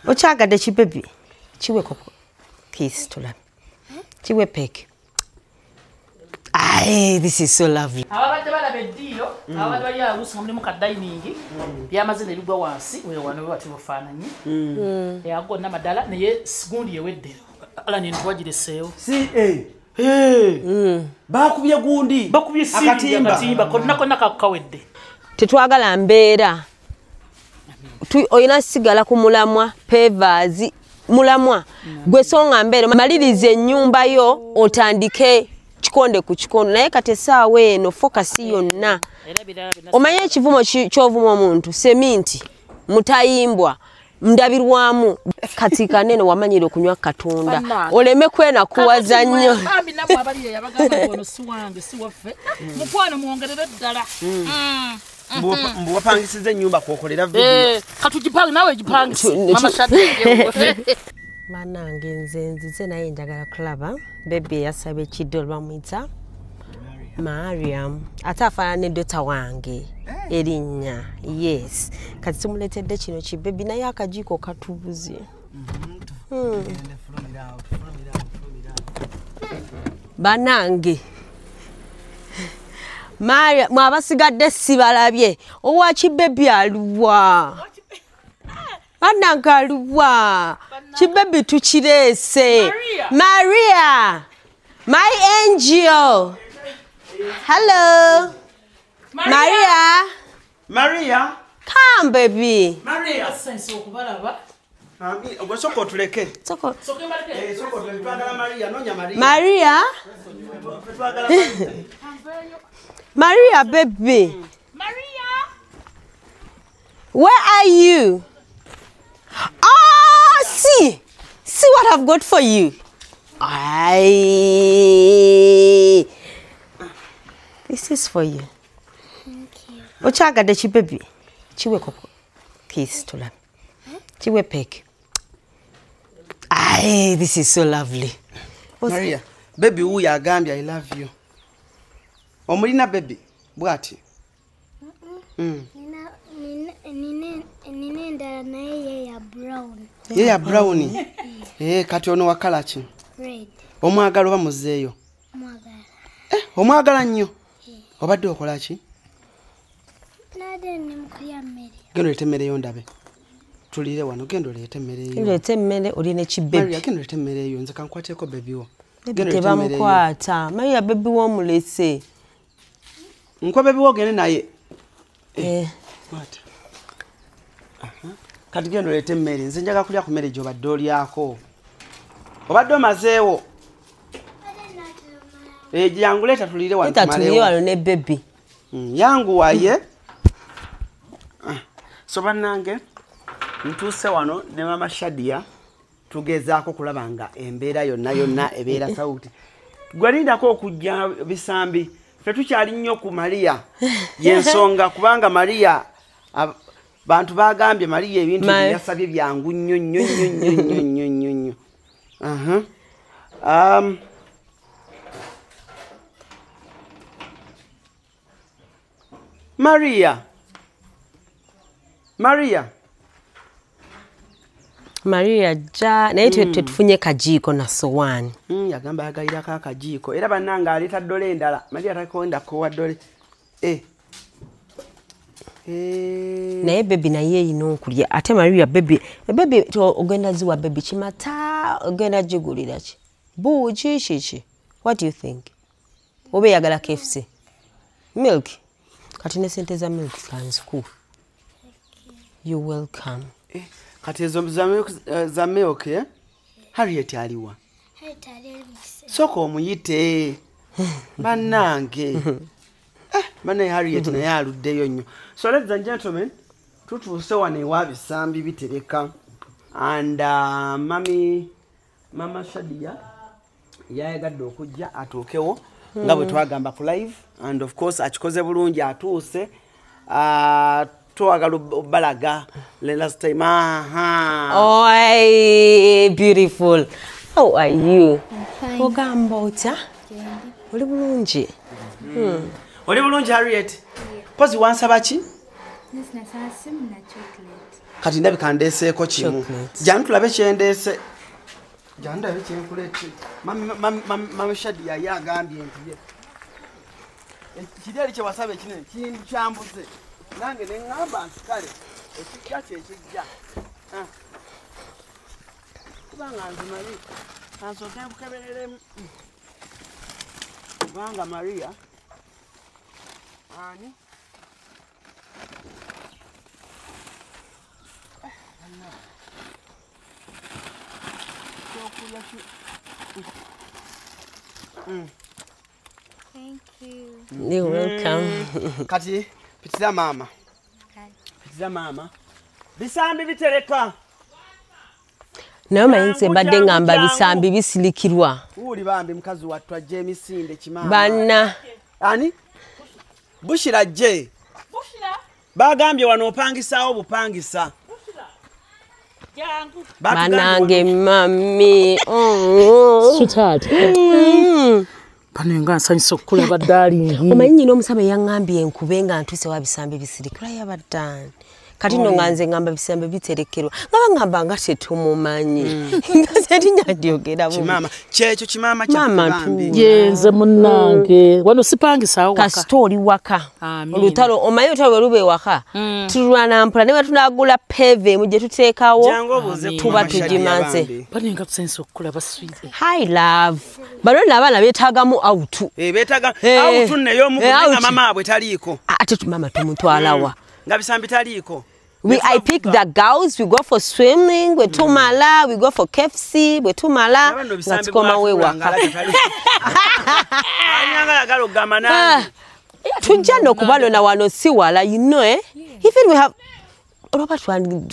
Okyagadde ki baby? Kiwe kiss tulabe. Kiwe peck. Aye, this is so lovely. Ababadde balaba eddiiro, ababadde bali alusi nga mulimu ka dining, byamaze ne bigwa wansi, we wano we bati bufaananyi. Ago n'amadala naye gundi ewedde. Alani ntuwagireseewo. Si bakubye gundi. Bakubye akatimba konna konna kakawedde. Tetwagala mbeera. Olina sigala ku mulamwa, pavers, mulamwa. Gwe songa mbeera, maliriza ennyumba yo otandike kikonde ku kikondo, naye kati essaawa eno focus yonna. Omanye ekivumo ky'ovuma omuntu, seminti, mutayimbwa, ndabirwamu, kati kanene wamanyire okunywa Katonda. Oleme kwenakuwaza nnyo. Bambi nammwe abali abagamba ono si wange, si waffe. Mukwano mwongerere ddala. Mbu wapangisiza ennyumba kw'okolera video. Katugipange naawe gipangise. Mama Shadi. Bannange nze nzize naye njagala kulaba baby yasabye ekiddo bamuyita Mariam, ate afaanana ne dota wange erinnya. Yes, kati tumuleetedde kino ki baby naye akajiiko katubuze. Bannange Mariam, mwabasigadde sibalabye. Owa ki baby aluwa? Bannange aluwa? Kibebi tukireese. Maria, my angel. Hello. Maria. Maria. Come baby. Maria. Soko tuleke. Soko. Soko twagala Maria, nonya Maria. Maria. Maria baby. Maria. Where are you? Ah, see what I've got for you. This is for you. Thank you. Okyagadde ki baby? Kiwe kiss tulabe. Kiwe peck. Aye, this is so lovely. Maria, baby huyu agambye I love you. Omulina baby bwati? Nina endala naye ye ya brown. Ye ya brown? Kati ono wakala ki? Red. Omwagala oba muzeeyo? Mwagala. Omwagala nnyo? Obadde okola ki? Nadde ndi mu kulya mmere. Genda oleete emmere yo ndabe. Tulire wano, genda oleete emmere yo. Genda oleete emmere oli ne ki baby. Maria, genda oleete emmere yo, nze kankwateko baby wo. Genda oleete emmere yo. Tebamukwata. Maria baby wo omulese. Nkwa baby wo ogende naye. Kwata. Kati genda oleete emmere, nze njagala kulya ku mmere gy'obadde olyako. Obadde omazeewo? Jangu leeta tulire wano tumalewo. Leeta tulire wano ne baby. Yanguwa ye. So bannange ntuuse wano ne Mama Shadia tugezaako kulaba nga embeera yonna yonna ebeera sauti. Gwalindako okujja bisambi, ffe tukyali nnyo ku Maria y'ensonga kubanga Maria bantu bagambye Maria ebintu byasabye byangu nnyo nnyo nnyo nnyo nnyo nnyo nnyo. Maria. Maria. Maria ja naye tetufunye kajiiko na sowaani. Yagamba yagalirako akajiiko era bannange aleeta ddole endala. Maria takonda kowa ddole. Naye baby naye eyina okulya ate Maria baby baby ogenda ziwa baby kimata ogenda gigulira ki? Buugi kiki? What do you think? Oba eyagala KFC? Milk? Kati ne sente za milk kanzikuwe. You're welcome. Kati ezo za milk, eh? Harriet aliwa? Harriet ali mu. Soko omuyite. Bannange. Bannaye Harriet naye aluddeyo nnyo. So ladies and gentlemen, tutuuse wano ewa Bisambi Bitereka. And Mama Shadia yayagadde okujja atuukewo nga bwe twagamba ku live, and of course akikoze bulungi atuuse. Twagala balaga last time. Oh, beautiful. How are you? I'm fine. Ogamba otya? Oli bulungi? Oli bulungi Harriet? Pozi wansaba ki? Nasaba simu na chocolate. Kati ndabika ndeeseeko kimu. Jangu tulabe kyendeese. Jangu ndabe kyenkuleete. Mami Shadia ye agambye nti ye. Kiri eri kye wasaba ekinene kintu kyambuze. Nange ne ŋŋamba nti kale ekijja kye kijja. Kubanga nze Maria, kansooke nkukebereremu. Kubanga Maria, ani? Thank you. You're welcome. Kati, pitira mama. Pitira mama. Bisambi bitereka. Naye mayinze mbadde ngamba bisambi bisilikirwa. Uli bambi mukazi wattu ajja emisinde kimaama. Banna. Ani? Bushira je. Bushira. Bagambye wano opangisaawo bupangisa. Bushira. Jangu. Banange mami. Sweetheart. Bano nga nsanyusa okukulaba darling. Omanyi nnyina omusaba yaŋŋambye enkube nga ntuuse wa bisambi bisilikirwa yabadde. Kati nno nga nze ngamba bisambi biterekerwa. Nga bangamba nga tetumumanyi. Nga nze ndyogera bubi. Kimaama, kyekyo kimaama kyaffe bambi. Ye nze munnange. Wano sipangisaawo waka. Kasita oli waka. Olutalo, omanyi olutalo bwe luba ewaka. Tulwana mpola ne bwe tunaagula peve emu gye tuteekawo. Tuba tugimaze. Bano nga tusanyusa okukulaba sweet. Hi love. Bano nno abaana beetaagamu out. Beetaaga out nno ey'omu nga mama waabwe taliiko. Ate maama tumutwala wa? Nga bisambi taliiko. I pick the girls, we go for swimming, we tumala, we go for KFC, we tumala, nga tukomawo ewaka. Tujja nno kubalona wano si wala, you know, eh? Even we have olwoba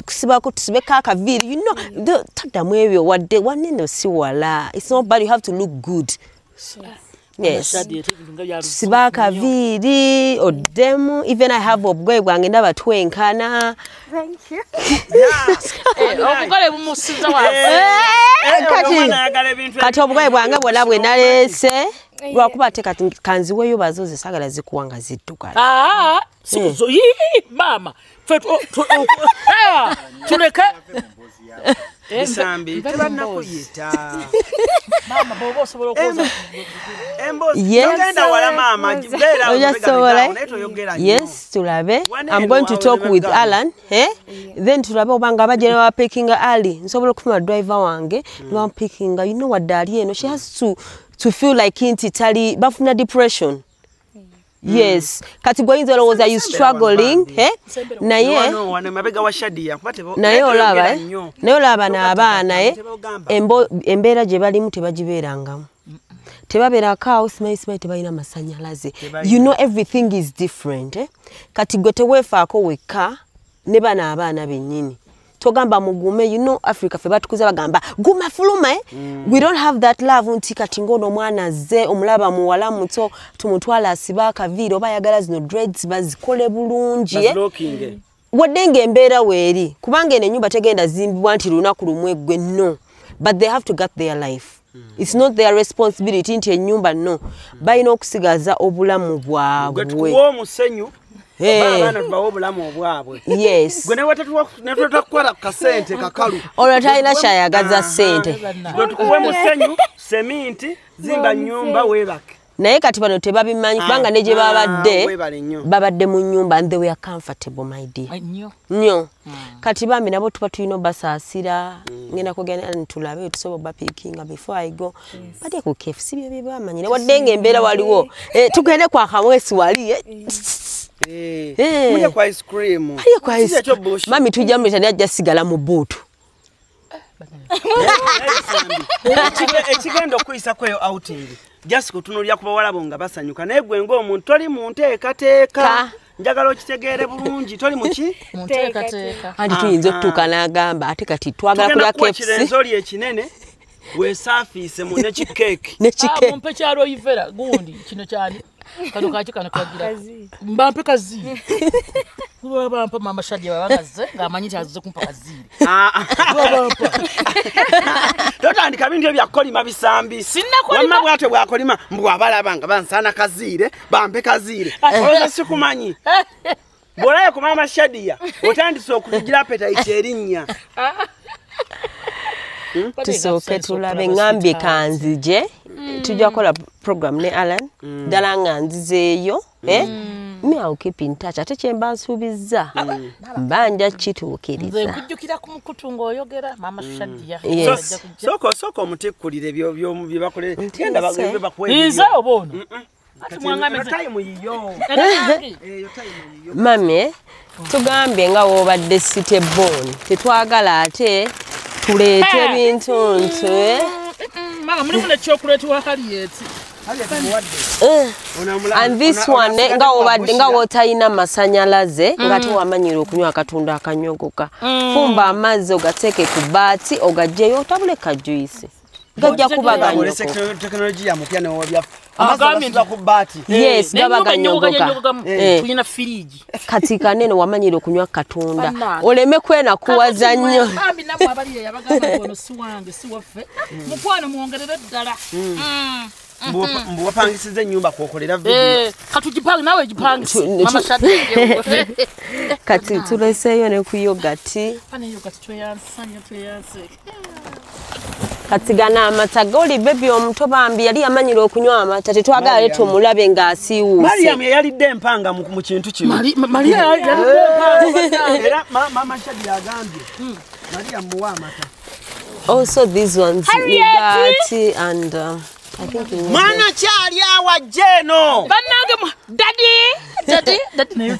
tusibako tusibeko akaviiri, you know, taddamu ebyo wadde wanene si wala. It's not bad, you have to look good. Yes. Tusiba akaviiri, oddemu, even I have obugoye bwange ndaba twenkana. Thank you. Obugole bumusiza wansi. Kati obugoye bwange bwonna bwe naleese. Lwakuba ate kati kanziweyo bazoze saagala zikuwa nga ziddugala. Maama. Tuleke. Bisambi tebannakuyita. Maama bw'oba osobola okwoza. Emboozi togenda wala maama beera naye toyogera nnyo. Yes, tulabe. I'm going to talk with Alan, eh? Then tulabe obanga abajja ne bapikinga Ali. Nsobola okufuna driver wange ne bamupikinga. You know wadde ali eno she has to feel like nti tali bafuna depression. Yes. Kati gwe olowooza you struggling, eh? Naye naye olaba, naye olaba n'abaana, eh? Embeera gye balimu tebagibeerangamu. Tebabeerako awo simanyi simanyi tebalina masannyalaze. You know everything is different, eh? Kati gwe teweefaako wekka ne bano abaana bennyini. Togamba mugume, you know Africa ffe batukuza bagamba guma fuluma, eh? We don't have that love nti kati ng'ono omwana azze omulaba muwala muto tumutwala asibe akaviiri oba ayagala zino dreads bazikole bulungi, eh? Wadde ng'embeera weeri kubanga eno ennyumba tegenda zimbibwa nti lunaku lumu eggwe, no, but they have to get their life. It's not their responsibility nti ennyumba, no, balina okusigaza obulamu bwabwe. Gwe omusenyu. Abaana tubawe obulamu obwabwe. Yes. Gwe ne tutakukwata ku kasente kakalu. Olwo talina kyayagaza ssente. Gwe tukuwe musenyu, seminti, zimba nnyumba weebake. Naye kati bano tebabimanyi kubanga ne gye babadde babadde mu nnyumba and they were comfortable, my dear. Nnyo. Kati bambi nabo tuba tulina obasaasira. Ngenda kugenda tulabe tusobola obapiikinga before I go. Badde ku KFC bye bamanyi. Wadde ng'embeera waliwo. Tugende kwa Kamwesi wali. Mulye kwa ice cream. Mulye kwa ice cream. Mami tujja muleta ajja sigala mu buutu. Ekigenda okuyisa kweyo outing. Just kutunuulira ku bawala bo nga basanyuka naye gwe ng'omuntu toli mu nteekateeka. Njagala okitegeere bulungi toli mu ki? Mu nteekateeka. Anti tuyinza okutuuka n'agamba ate kati twagala kulya KFC. Kirenzoli ekinene weesaafiise mu ne kikeeki. Ne kikeeki. Mumpe kya aloe vera gundi kino kyani. Kano kaki kano kagira. Mbampe kaziire. Kuba bampa mama Shadia babagaze ng'amanyi nti azze kumpa kaziire. Bampa. Totandika bintu ebya kukolima bisambi. Sinnakolima. Wamma bw'atyo bw'akolima mbu abalaba nga bansaana kaziire bampe kaziire. Olowooza sikumanyi. Bw'olabye ku Maama Shadia otandise okutugira appetite erinnya. Tusooke tulabe, ŋŋambye kanzije tujja kukola program ne Alan ddala nga nzizeeyo, me I'll keep in touch, ate kye mba nsuubizza mba nja Nze kituukiriza. Nkujjukira ku mukutu ng'oyogera Maama Shadia. Yes. Sooka omutikkulire bye bakolere. Genda bakuwe. Nze oba ono ati mwangambe Time yiyo. Nange. Eyo time yiyo. Mame, tugambye nga woobadde city born, tetwagala ate tuleete ebintu ntu Mama, mulimu nekyokuleeta wa Harriet. And this one nga wobadde nga wotalina masanyalaze, nga tewamanyira okunywa akatunda akanyogoka, fumba amazzi ogateeke ku baati ogagyeyo otabule ka juice, gajja kuba ganyogoka. Tekinologiya mupya newabya. Agambye nti- Ku baati. Yes, gaba ganyogoka. Tulina firiji. Kati kanene wamanyira okunywa katunda, Bannange. oleme kwenakuwaza nnyo. Bambi nammwe abali eyo abagamba nti ono si wange, si waffe, mukwano mwongerere ddala. Mbu wapangisiza ennyumba kwokolera video. Katugipange naawe, gipangise Mama Shadia. Kati tuleseeyo ne ku yogati. Pane yogati, tweyansa nnyo, tweyanse. Kati gano amata goli baby omuto bambi yali amanyira okunywa amata, tetwagala Mariam. tumulabe ng'asiiwuuse. Mariam yeyalidde empanga mu kintu kino. Maria yalidde. Era Mama Shadia agambye Mariam muwa amata. Also these ones, Harriet! yogati and I think you know. Mwana kyali awajja eno. Bannange, daddy, daddy, daddy, naye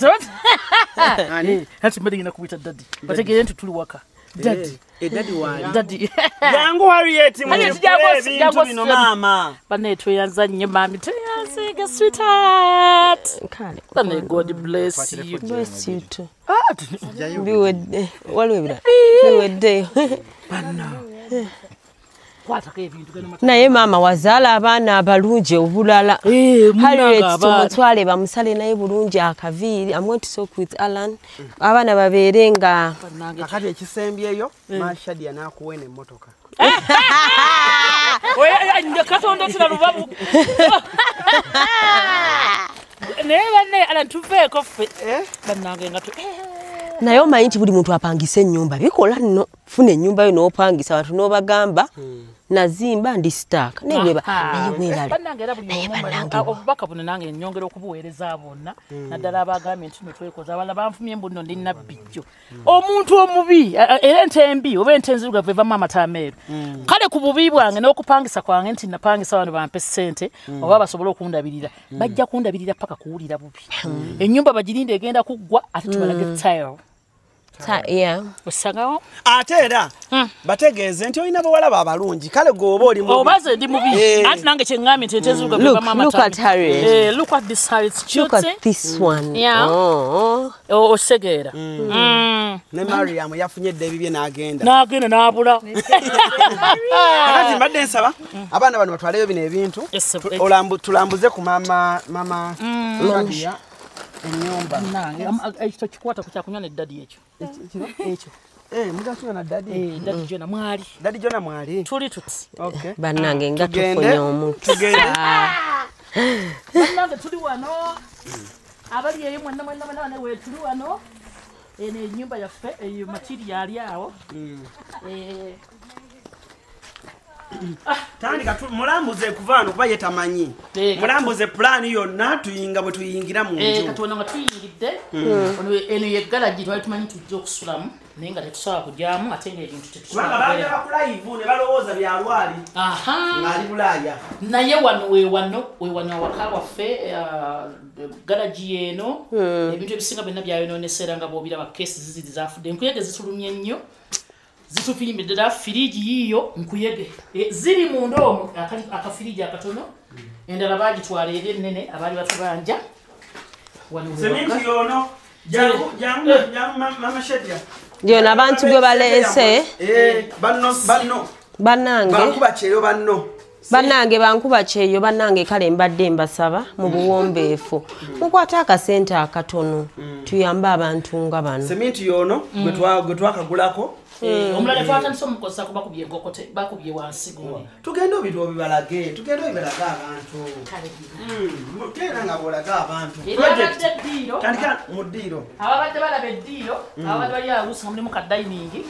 Ani? ati mbadde ngenda kubuyita daddy, bategeere nti tuli waka, daddy. Daddy wali. Daddy. Jangu Harriet, Harriet, mutikule jangu, ebintu jangu, bino jangu. maama. Bannaye tweyanza nnyo mami, tweyanzege sweetheart. Kale. Bannaye, God bless you. Bless you too. Biwedde, waliwo ebirala biweddeyo. Kwatako ebintu gano mata. Naye maama wazaala abaana abalungi obulala. Munnange Harriet abaana. tumutwale bamusale naye bulungi akaviiri. I'm going to talk with Alan, abaana babeere nga Bannange. Kakati ekisembyeyo, Mama Shadia n'akuwa eno emmotoka. Oya, nja Katonda tuna lubabu. Naye bannaye ala tuveeko ffe. Bannange nga tu Naye omanyi nti buli muntu apangisa ennyumba bikola nno, funa ennyumba yo n'opangisa abantu n'obagamba nazimba ndi stuck, naye naye weebale. Bannange, era buli Naye omu bannange, obubaka buno nange nyongera okubuweereza bonna, naddala abagambye nti no twekoza, abalala banfumye mbu nno ndi nabbijjo, omuntu omubi, era ente embi oba ente enzirugavu evamu amata ameeru. Kale ku bubi bwange n'okupangisa kwange nti napangisa wano bampe ssente oba basobole okundabirira, bajja kundabirira paka kuwulira bubi. Ennyumba bagirinde, egenda kuggwa, ate tubalage tile. Yeah. Osangawo. Ate era bategeeze nti olina bawala abalungi, kale gwe oba oli mubi. Oba ze ndi mubi. Anti nange kyeŋŋambye nti ente enzirugavu Look, evamu look amata. at Harriet. Look at this Harriet Look at cutie. this one. Yeah. Oh. Osegeera. Ne Mariam yafunye edda ebibye n'agenda. N'agenda n'abula. Kakati mbadde nsaba abaana bano batwaleyo bino ebintu. Yes, sir. Tulambuze ku mama Shadia ennyumba. Nange ekyo kikwata ku kyakunywa ne daddy, ekyo ekyo. Mugasuka na daddy. Daddy Jona mwali. Daddy Jona mwali. Tuli tuti. Okay. Bannange nga Tugende. tufunye omukisa. Tugende. Bannange, tuli wano, abali eyo mwenna mwenna mwenna mwenna, we tuli wano. Eno ennyumba yaffe eyo, material ali awo. Tandika mulambuze kuva wano kuba ye tamanyi. Mulambuze pulaani yonna tuyinga bwe tuyingira mu nju. Kati wano nga tuyingidde, ono eno ye garagi twali tumanyi tujja okusulamu, naye nga tetusobola kujyamu, ate ngaebintu Kubanga tetusobola. baagala ku live ne balowooza byalwali Aha. ng'ali Bulaaya. Naye wano we wano we wano awaka waffe, garagi eno, ebintu ebisinga byonna byayonoonese, era nga bw'obiraba kesi ziziri zafudde, enkuyege zitulumye nnyo, zitufimbye ddala. Firiji yiiyo, nkuyege ziri munda omwo, akafiriji akatono, endala bagitwala eri ennene abaali batubanja. Wano we waka. Seminti yono. Jangu jangu jangu Mama Shadia. Yona abantu gwe baleese. Banno banno. Bannange. Bankuba kyeyo banno. Bannange, bankuba kyeyo bannange. Kale mbadde mbasaba mu buwombeefu mukwate akasente akatono tuyambe abantu nga bano. Seminti yono gwe twakagulako. Omulala twatandise omukozesa kuba kubye enkoko bakubye wansi gundi. Tugenda obintu obibalage, tugenda obibalage abantu. Tera nga bw'olaga abantu. Project eddiiro. Tandika mu ddiiro. Ababadde balaba eddiiro, ababadde bali awo mulimu ka dining,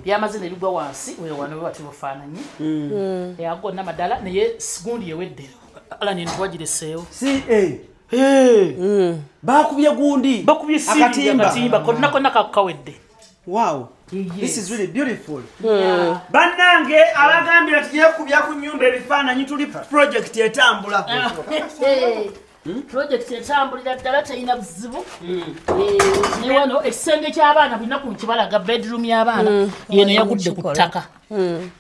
byamaze ne bigwa wansi, we wano bwe batufaananyi. Ago n'amadala naye gundi ewedde. Ala ne ntwagireseewo. Si bakubye gundi. Bakubye akatimba konna konna kakawedde. Wow. This is really beautiful. Bannange abagambira tujja ku nyumba ebifaananyi tuli project etambula. Project etambulira ddala terina buzibu. Ne wano ekisenge ky'abaana bulina ku nkibalaga bedroom y'abaana yeno yagudde ku ttaka.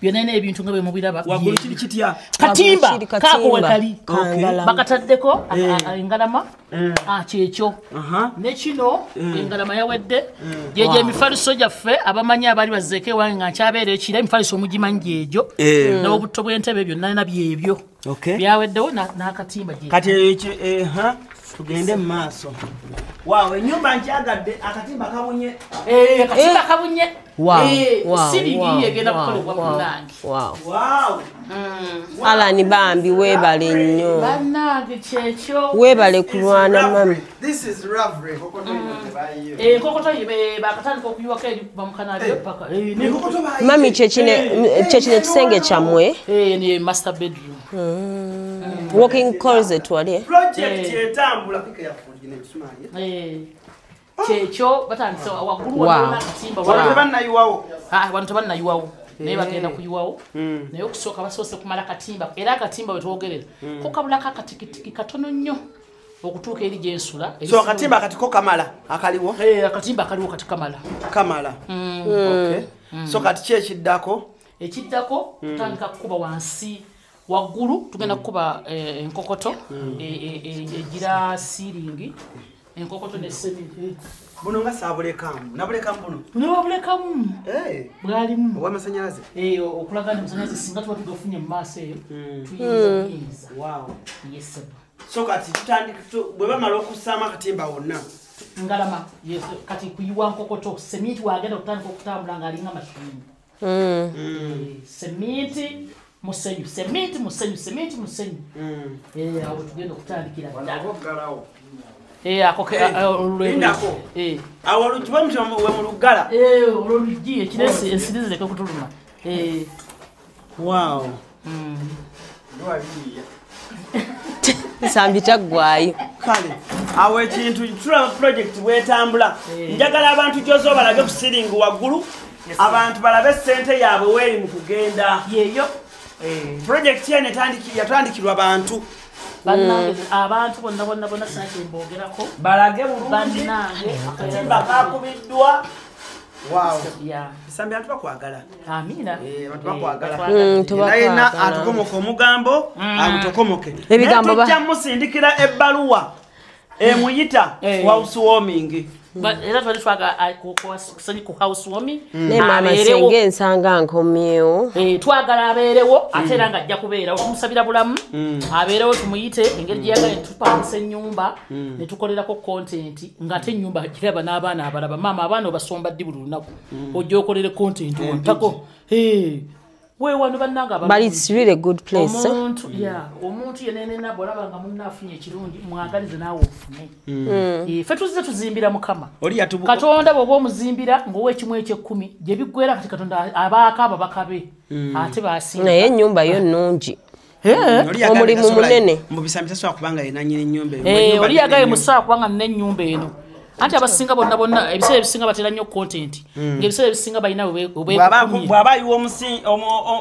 Byonna n'ebintu nga bwe mubiraba. Waggulu kiri kitya? Katimba kaako we kali. Bakataddeko engalama. Kyekyo. Ne kino engalama yawedde. Gyegyo emifaliso gyaffe abamanyi abaali bazzeeko ewange nga nkyabeera ekira emifaliso mugimanyi gyegyo. N'obutto bw'entebe byonna na byebyo. Byaweddewo n'akatimba gye. Kati tugende mu maaso. Waaw, ennyumba nkyagadde akatimba kabunye. Akatimba kabunye. Wow. Siringi egenda kukolebwa munnange. Wow. Wow. Alani bambi weebale nnyo. Bannange kyekyo. Weebale kulwana mami. This is lovely. Enkokoto bakatandika okuyiwako eri kuva mu kanabiro paka. Mami kyekino ekisenge kyammwe. Ne master bedroom. Walking closet wali. Project etambula. Kyekyo batandise waggulu waliwo n'akatimba. Wano tebannayiwawo. Wano tebannayiwawo. Naye bagenda kuyiwawo. Naye okusooka basoose kumala katimba. Era akatimba we twogerera ko kabulako akatikitiki katono nnyo okutuuka eri gye nsula. So akatimba kati ko kamala akaliwo? Akatimba akaliwo kati kamala. Kamala. Okay. So kati ki ekiddako? Ekiddako tutandika kukuba wansi waggulu tugenda kukuba enkokoto egira siiringi. Enkokoto ne sementi. Buno nga saabulekamu. Nabulekamu buno. Buno wabulekamu. Bwalimu. Obw'amasannyalaze. Okulaga nti amasannyalaze singa tuba tugafunye mu maaso eyo tuyinza kuyinza. Wow. Yes. So kati tutandika bwe bamala okussaamu akatimba wonna. Ngalama. Yes. Kati kuyiwa nkokoto sementi wagenda okutandika okutambula ng'alinga mashini. Sementi musenyu, sementi musenyu, sementi musenyu. Awo tugenda okutandikira ddala. Ako lindako. Awo olugiba we mu luggala. Olwo luggi ekiresi ensiri zireke kutuluma. Wow. Nsambi taggwayo. Kale awo ekintu tulaba project bwetambula. Njagala abantu gyozo balage ku ceiling waggulu. Abantu balabe ssente yaabwe weeri mu kugenda. Yeeyo. Project eno yatandikirwa bantu. Bannange abantu bonna bonna bonna sina kye mboogerako. Balage bulungi. Bannange akatimba kakubiddwa. Wow. Bisambi abantu bakwagala. Amiina. Abantu bakwagala. Naye na atukomoka omugambo, agutokomoke. Ebigambo ba tujja musindikira ebbaluwa emuyita housewarming. Era twali twagala ku housewarming. Ne maama senge ensanga nkomyewo. Twagala abeerewo ate era ng'ajja kubeerawo tumusabira bulamu. Abeerewo tumuyite engeri gye yagala tupangisa ennyumba ne tukolerako content ng'ate ennyumba agiraba n'abaana abalaba. Maama abaana obasomba ddi buli lunaku ojja okolere content wontako. We wano bannange abantu. But it's really a good place. Omuntu omuntu yenenena bw'olaba nga munna afunye ekirungi mwagalize naawe ofune. Ffe tuzze tuzimbira Mukama. Katonda bw'oba omuzimbira ng'owa ekimu eky'ekkumi gye biggweera kati Katonda abaako ababaka be ate baasinga. Naye ennyumba yo nnungi. Omulimu munene. Mu bisambi tasobola kubanga ye nannyini nnyumba eno. Oli yagaye musawa kubanga nina ennyumba eno. Anti abasinga bonna bonna ebiseera ebisinga batera nnyo content. Ng'ebiseera ebisinga balina bw'aba ayiwa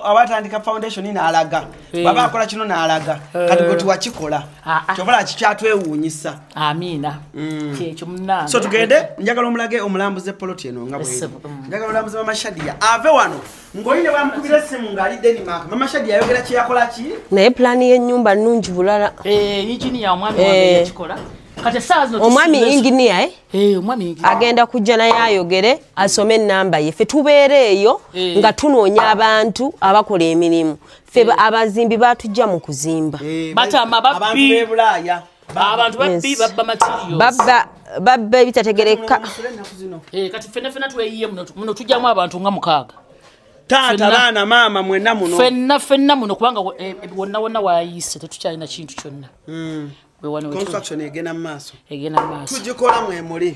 aba atandika foundation n'alaga. Bw'aba akola kino n'alaga. Kati gwe tiwakikola. Ky'obola kikyatwewuunyisa. Amiina. Kyekyo munnange. So tugende njagala omulage omulambuze poloti eno nga bw'eri. Njagala omulambuze Mama Shadia ave wano ng'oli ne bamukubira essimu ng'ali Denmark. Mama Shadia ayogera kye yakola ki? Naye pulaani y'ennyumba nnungi bulala. Engineer omwami wange yakikola. Kati essaawa zino omwami engineer omwami engineer agenda kujja naye ayogere asome ennamba ye. Ffe tubeera eyo nga tunoonya abantu abakola emirimu. Ffe abazimbi batujja mu kuzimba. Batama abantu babbi. b'e Bulaaya. Abantu babbi babba materials. Babba Babba ebitategereka. Kati ffenna ffenna tweyiye muno tujjamu abantu nga 6. Taata, baana, maama, mwenna muno. Ffenna ffenna muno kubanga wonna wonna waayise tetukyalina kintu kyonna. Construction egenda mu maaso. Egenda mu maaso. Tugikola mwe muli.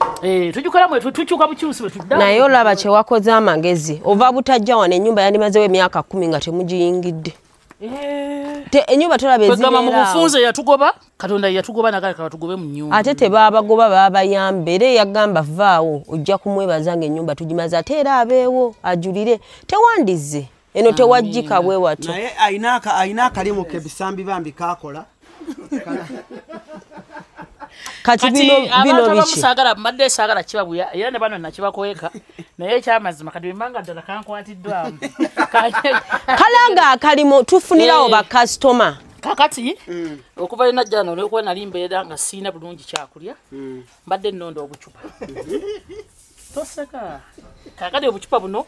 Tugikola mwe tukyuka bukyusi bwe tudda. Naye olaba kye wakoze amagezi. Ova butajja wano ennyumba yandimazeewo emyaka 10 nga temugiyingidde. Ennyumba tolaba ezibeera. Mu bufunze yatugoba, Katonda yatugoba nagala katugobe mu nnyumba. Ate tebabagoba babayamba era yagamba vaawo ojja kumwebaza ng'ennyumba tugimaze ate era abeewo ajulire tewandize eno tewajjika bwe watyo. Naye ayina akalimu ke Bisambi bambi kakola. Kati bino biki? Saagala mbadde saagala kibabuya era ne bano nakibakweka naye ekyamazima kati bwe ddala kankwatiddwamu. Kalanga akalimu tufunirawo bakasitoma. Kakati okuva lwe najja wano olw'okuba nali mbeera nga sirina bulungi kyakulya mbadde nnonda obucupa. Toseka. Kakati obucupa buno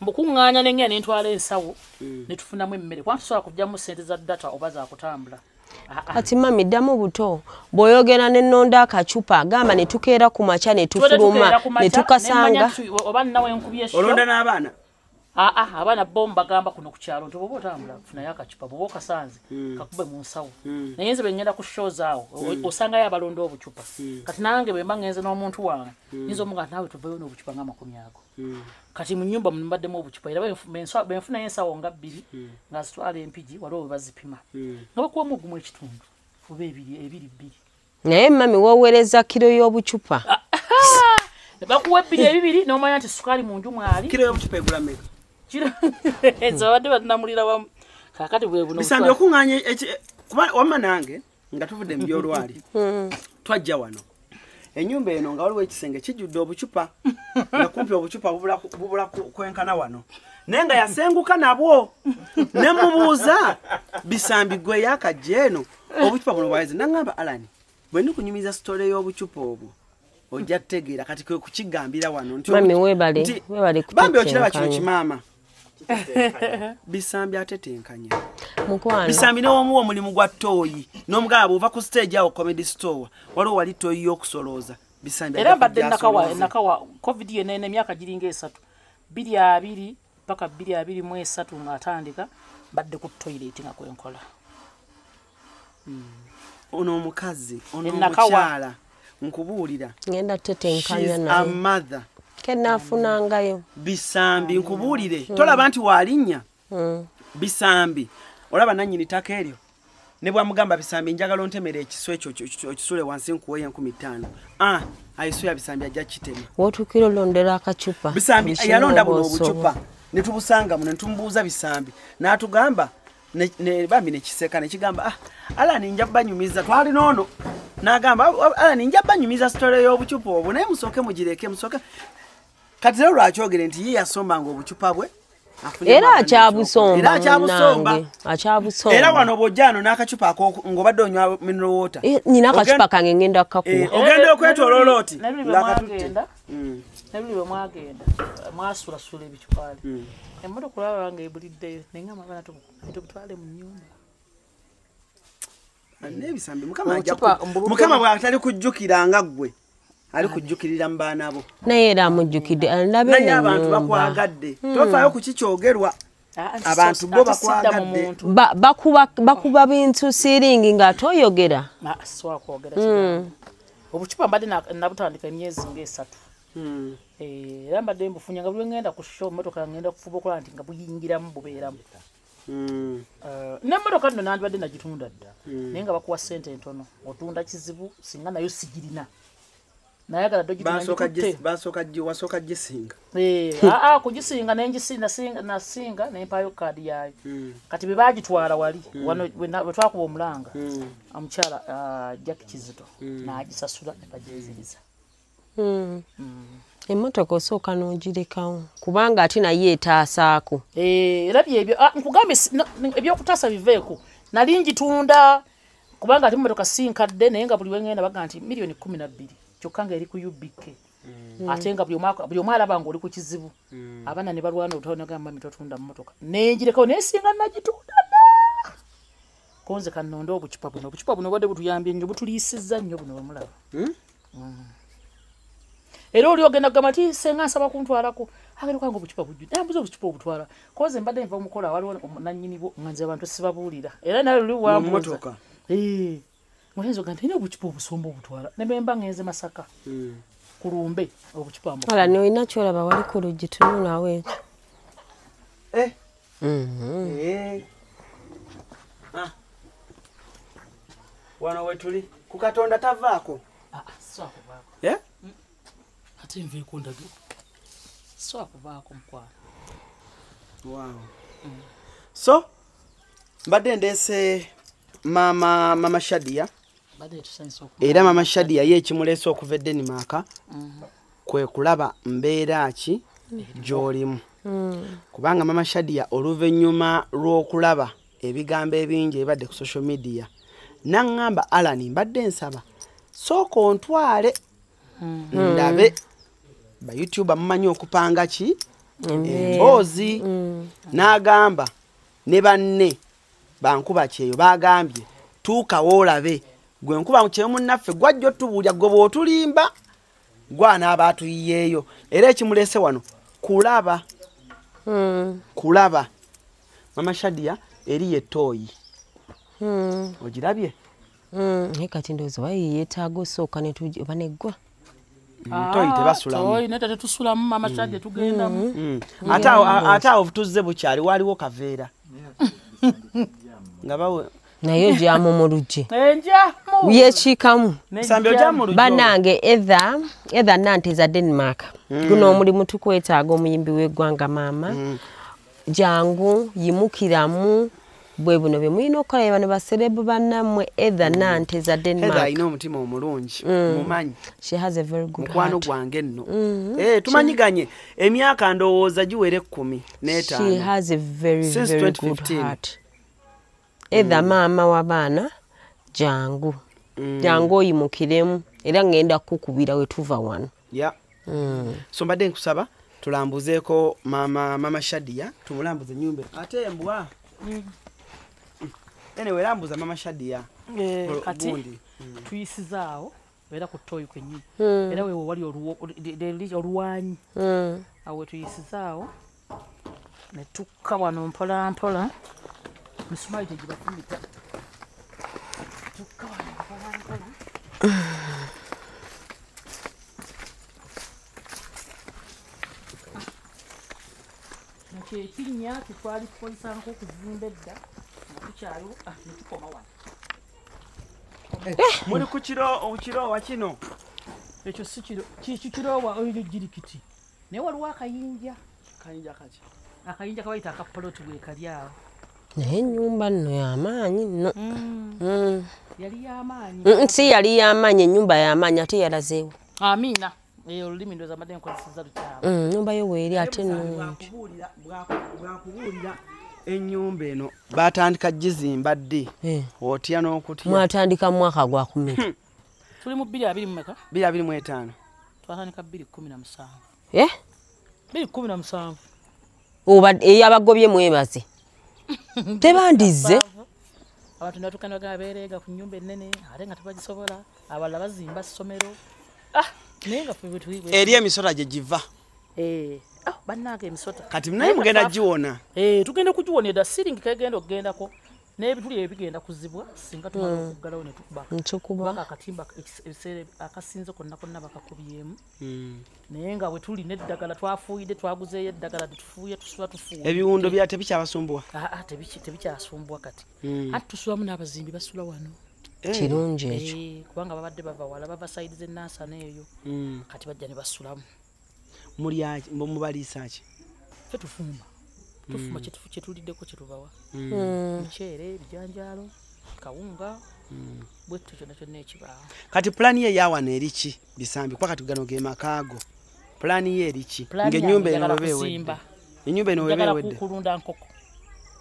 mbukuŋŋaanya ne ngenda ne ntwala ensawo ne tufunamu emmere kubanga tusobola kuggyamu ssente za data oba za kutambula. Kati mami ddamu buto bw'oyogera ne nnonda akacupa gamba ne tukeera ku makya ne tufuluma ne tukasanga. Oba nnawe nkubye sho. Olonda n'abaana? Abaana bo mbagamba kuno ku kyalo nti bw'oba otambula funayo akacupa bw'oba okasanze kakube mu nsawo. Naye nze bwe ngenda ku shows awo osangayo abalonda obucupa. Kati nange bwe mba ngenze n'omuntu wange nyinza omugamba naawe tuveeyo n'obucupa nga 20 ago. Kati mu nnyumba muno mbaddemu obucupa era bwe nfunayo ensawo nga 2 nga zitwala Empigi waliwo we bazipima. Nga bakuwamu ogumu ekitundu oba ebiri bbiri. Naye mami w'oweereza kiro y'obucupa. Bakuwa 2 ebibiri n'omanya nti sukaali mu nju mwali. Kiro y'obucupa egula mmeka? Zabadde batunamulira wamu. Kaakati bwe buno. Bisambi okuŋŋaanya kuba wamma nange nga tuvudde mu byolwali twajja wano. Ennyumba eno nga waliwo ekisenge kijjudde obucupa nga kumpi obucupa bubula kwenkana wano. Naye nga yasenguka nabwo ne mubuuza Bisambi gwe yakajja eno obucupa buno bwayeze n'aŋŋamba Alani bwe ndikunyumiza sitole y'obucupa obwo ojja kutegeera kati kwe kukigambira wano nti mami weebale weebale bambi okiraba kino kimaama. Bisambi atetenkanya. Mukwano. Bisambi n'omuwa omulimu gwa ttooyi n'omugaba bw'ova ku stage awo comedy store waliwo wali ttooyi y'okusolooza. Bisambi era mbadde nakawa covid yenene emyaka giringa 3 2020 paka 2023 ng'atandika mbadde ku toilet nga kwenkola. Ono omukazi ono omukyala nkubuulira ngenda tetenkanya naye. A mother. Kenafunangayo. Bisambi nkubuulire tolaba nti walinnya. Bisambi olaba nannyini ttaka eryo ne bwamugamba Bisambi njagala ontemere ekisu ekyo okisule wansi nkuweeyo 5000. Ayisuya Bisambi ajja kitema. W'otuukira olondera akacupa. Bisambi yalonda buno obucupa ne tubusanga muno ne tumubuuza Bisambi n'atugamba bambi ne kiseka ne kigamba Alani nja banyumiza twali noono n'agamba Alani nja banyumiza sitole y'obucupa obwo naye musooke mugireke musooke. Kati rero lwakyogere nti ye yasombanga obucupa bwe era akyabusomba akyabusomba. Era wano bw'ojja n'akacupa ako ng'obadde onywa mineral water. Nina akacupa kange ngenda kukakuwa. Ogenda okwetooloola oti ng'akatutte. Naluli bwe mwagenda mwasulasula ebicupaali. Emmotoka olaba nga ebuliddeyo naye ngamba abaana tubutwale mu nnyumba. N'ebisambi Mukama bw'atali kujjukira nga ggwe ali kujjukirira mu baana bo. Naye era amujjukidde naye abantu bakwagadde tofaayo ku kikyogerwa abantu bo bakwagadde. Bakuba bintu siringi nga toyogera. Sobola kwogera obucupa mbadde nabutandika emyezi nga 3. Era mbadde mbufunya nga buli ngenda ku show mmotoka ngenda kufuba okulaba nti nga buyingiramu bubeeramu. N'emmotoka nno nandibadde nagitunda dda naye nga bakuwa ssente entono otunda kizibu singa nayo sigirina. Nayagala Basooka gisinga. Kugisinga nasinga ne mpaayo kaadi yaayo. Kati bwe baagitwala wali wano bwe twakuba omulanga omukyala Jack Kizito n'agisasula ne bagyeziriza. Emmotoka osooka n'ogirekawo kubanga ate naye etaasaako. Era byebyo nkugambye ebyokutaasa biveeko nali ngitunda kubanga ate emmotoka si nkadde naye nga buli we ngenda bagamba nti miliyoni 12 kyokka nga eri ku UBK. Ate nga buli omu alaba ng'oli ku kizibu. Abaana ne balwana olutalo nagamba mami totunda mmotoka. Nengirekawo naye singa nagitunda dda. Konze kannonde obucupa buno. Obucupa buno bubadde butuyambye nnyo butuliisizza nnyo buno bwe mulaba. Era oli ogenda kugamba nti senga nsaba kuntwalako. Agenda kwanga obucupa bujjudde. Ambuza obucupa obutwala. Koze mbadde nva omukola waliwo nannyini bwo nga nze abantu sibabuulira. Era nawe luli wambuuza. Muhenzo gamba nti obucupa obusomba obutwala. Ne bwe mba ngenze Masaka. Kulumbe obucupa mbu. Wala n'olina ky'olaba wali ku luggi tunulawo ekyo. Wano wetuli ku Katonda tavaako. Swakuvaako. Ate nveeko ndage. Swakuvaako mukwano. Wow. So mbadde ndeese mama Shadia. Era mama Shadia ye ekimuleese okuva e Denmark kwe kulaba mbeera ki gy'olimu. Kubanga mama Shadia oluvannyuma lw'okulaba ebigambo ebingi ebibadde ku social media n'aŋŋamba Alan mbadde nsaba sooka ontwale ndabe ba YouTuber mumanyi okupanga ki emboozi. N'agamba ne banne bankuba kyeyo bagambye tuuka woolabe gwe nkuba kyeyo munnaffe gwajja otubuulya gwe bw'otulimba gw'anaaba atuyiyeeyo. Era ekimuleese wano kulaba kulaba mama Shadia eri ettooyi. Ogirabye? Naye kati ndowooza wayi yeetaaga osooka oba neggwa. Toyi tebasulamu. Toyi nedda tetusulamu mama Shadia tugendamu. Ate awo tuzze bukyali waliwo kaveera. Nga bawe naye ojyamu mu luggi. Enjamu. Yekiikamu. Sambi ojyamu mu luggi. Bannange Ether Nanteza Denmark. Guno omulimu tukwetaaga omuyimbi w'eggwanga maama. Jangu yimukiramu bwe buno bye mulina okukola bano baserebu bannammwe. Ether Nanteza Denmark. Ether alina omutima omulungi mumanyi. She has a very good heart. Mukwano gwange nno. Tumanyiganye emyaka ndowooza giwera 15. She has a very very good heart. Ether maama w'abaana jangu. Jangu oyimukiremu era ngenda kukubira we tuva wano. So mbadde nkusaba tulambuzeeko mama Shadia, tumulambuze ennyumba. Ate embwa. Anyway, lambuza mama Shadia. Kati tuyisizaawo era ku toyi kwennyini. Era wewe wali oluwanyi. Awo tuyisizaawo ne tukka wano mpola mpola. Misumaali tegibafumita. Tukka wano mpola mpola. Ekinnya kitwali tukozesa nk'okuzimba edda nga tukyaliwo ne tukoma wano. Muli ku kiroowa kino. Ekyo si kiroowa oyo girikiti. Naye waliwo akayinja. Kayinja kaki? Akayinja kabayita akapoloti bwe kali awo. Naye ennyumba nno y'amaanyi nno. Yali y'amaanyi. Si yali y'amaanyi, ennyumba y'amaanyi ate yalazeewo. Amiina. Olulimi ndowooza mbadde nkozesezza lukyamu. Ennyumba yo weeri ate nnungi. Bwakubuulira ennyumba eno baatandika gizimba ddi? Otya n'okutya? Mwatandika mu mwaka gwa 10. Tuli mu 2020 mmeka? 2025. Twatandika 2017. 2017. Oba eyabagobye mwebaze. Tebandizze. Abantu ne batuuka ne bagamba beereega ku nnyumba ennene ate nga tebagisobola, abalala bazimba ssomero. Eri emisota gye giva. Bannange emisota. Kati naye mugenda giwona. Tugenda kugiwona edda siringi kegenda okugendako n'ebituli ebigenda kuzibwa singa tumala okuggalawo ne tukuba. Kubanga akatimba ekiseera akasinze konna konna bakakubyemu. Naye nga bwe tuli n'eddagala twafuuyidde twaguzeeyo eddagala tetufuuye tusula tufuuye. Ebiwundo bya tebikyabasumbuwa? Tebikyasumbuwa kati. Ate tusulamu n'abazimbi basula wano. Kirungi ekyo. Kubanga babadde bava wala bava sayidi z'ennansana eyo. Kati bajja ne basulamu. Mubaliisa ki? Ffe tufumba. Tufumba kyetuliddeko kyetubawa. Muceere, ebijanjaalo, kawunga, bwettu kyonna kyonna ekibaawo. Kati pulaani ye yawano eri ki Bisambi? Kuba kati gano ge makaago. Pulaani ye eri ki? Ng'ennyumba eno weba ewedde. Ennyumba eno weba ewedde. Njagala kulunda nkoko.